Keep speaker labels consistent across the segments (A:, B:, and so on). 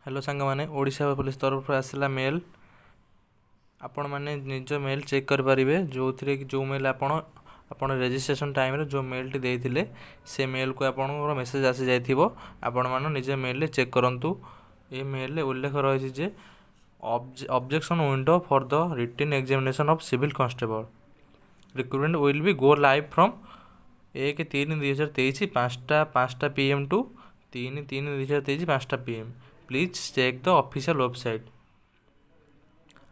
A: Hello ସାଙ୍ଗମାନେ, Odisha police ତରଫରୁ ଆସିଲା ମେଲ୍। ଆପଣମାନେ ନିଜ ମେଲ୍ ଚେକ୍ କରିପାରିବେ, ଯେଉଁଥିରେ କି ଯେଉଁ ମେଲ୍ ଆପଣ ରେଜିଷ୍ଟ୍ରେସନ୍ ଟାଇମ୍ରେ ଯେଉଁ ମେଲ୍ଟି ଦେଇଥିଲେ, ସେ ମେଲ୍କୁ ଆପଣଙ୍କର ମେସେଜ୍ ଆସିଯାଇଥିବ। ଆପଣମାନେ ନିଜ ମେଲ୍ରେ ଚେକ୍ କରନ୍ତୁ। ଏ ମେଲ୍ରେ ଉଲ୍ଲେଖ ରହିଛି ଯେ objection window for the written examination of civil constable recruitment will be go live from 1/3/2023 5ଟା PM to 3/3/2023 5ଟା PM. Please check the official website.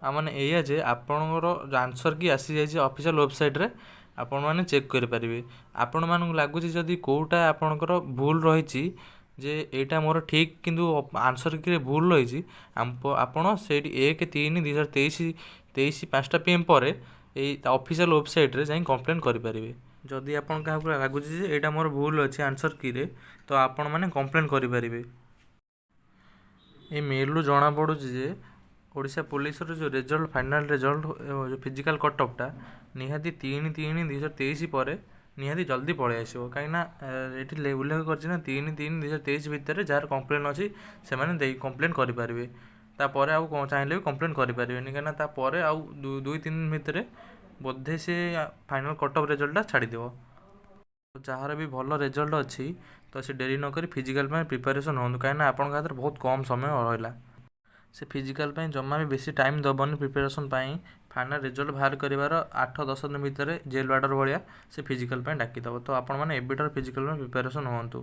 A: ଆ ମାନେ ଏଇଆ ଯେ ଆପଣଙ୍କର ଆନ୍ସର୍ କି ଆସିଯାଇଛି ଅଫିସିଆଲ୍ ୱେବସାଇଟ୍ରେ, ଆପଣମାନେ ଚେକ୍ କରିପାରିବେ। ଆପଣମାନଙ୍କୁ ଲାଗୁଛି ଯଦି କେଉଁଟା ଆପଣଙ୍କର ଭୁଲ ରହିଛି, ଯେ ଏଇଟା ମୋର ଠିକ୍ କିନ୍ତୁ ଆନ୍ସର୍ କିରେ ଭୁଲ ରହିଛି, ଆପଣ ସେଇଠି 1/3/2023 5ଟା ପି ଏମ୍ ପରେ ଏଇ ଅଫିସିଆଲ୍ ୱେବସାଇଟ୍ରେ ଯାଇ କମ୍ପ୍ଲେନ୍ କରିପାରିବେ। ଯଦି ଆପଣ କାହାକୁ ଲାଗୁଛି ଯେ ଏଇଟା ମୋର ଭୁଲ ଅଛି ଆନ୍ସର୍ କିରେ, ତ ଆପଣମାନେ କମ୍ପ୍ଲେନ୍ କରିପାରିବେ। ଏଇ ମେଲ୍ରୁ ଜଣାପଡ଼ୁଛି ଯେ ଓଡ଼ିଶା ପୋଲିସର ଯେଉଁ ରେଜଲ୍ଟ, ଫାଇନାଲ୍ ରେଜଲ୍ଟ, ଯେଉଁ ଫିଜିକାଲ୍ କଟଅଫ୍ଟା ନିହାତି 3/3/2023 ପରେ ନିହାତି ଜଲ୍ଦି ପଳେଇ ଆସିବ। କାହିଁକିନା ଏଠି ଉଲ୍ଲେଖ କରିଛି ନା, 3/3/2023 ଭିତରେ ଯାହାର କମ୍ପ୍ଲେନ୍ ଅଛି, ସେମାନେ ଦେଇ କମ୍ପ୍ଲେନ୍ କରିପାରିବେ। ତାପରେ ଆଉ କ'ଣ ଚାହିଁଲେ ବି କମ୍ପ୍ଲେନ୍ କରିପାରିବେନି, କାହିଁକିନା ତାପରେ ଆଉ 2-3 ଦିନ ଭିତରେ ବୋଧେ ସେ ଫାଇନାଲ୍ କଟଅଫ୍ ରେଜଲ୍ଟଟା ଛାଡ଼ିଦେବ। ଯାହାର ବି ଭଲ ରେଜଲ୍ଟ ଅଛି, ତ ସେ ଡେରି ନକରି ଫିଜିକାଲ୍ ପାଇଁ ପ୍ରିପାରେସନ୍ ହୁଅନ୍ତୁ, କାହିଁକିନା ଆପଣଙ୍କ ହାତରେ ବହୁତ କମ୍ ସମୟ ରହିଲା। ସେ ଫିଜିକାଲ୍ ପାଇଁ ଜମା ବି ବେଶୀ ଟାଇମ୍ ଦେବନି ପ୍ରିପାରେସନ୍ ପାଇଁ। ଫାଇନାଲ୍ ରେଜଲ୍ଟ ବାହାର କରିବାର 8-10 ଦିନ ଭିତରେ ଜେଲ୍ ୱାର୍ଡ଼ର ଭଳିଆ ସେ ଫିଜିକାଲ୍ ପାଇଁ ଡାକିଦେବ। ତ ଆପଣମାନେ ଏବେଠାରୁ ଫିଜିକାଲ୍ ପାଇଁ ପ୍ରିପାରେସନ୍ ହୁଅନ୍ତୁ।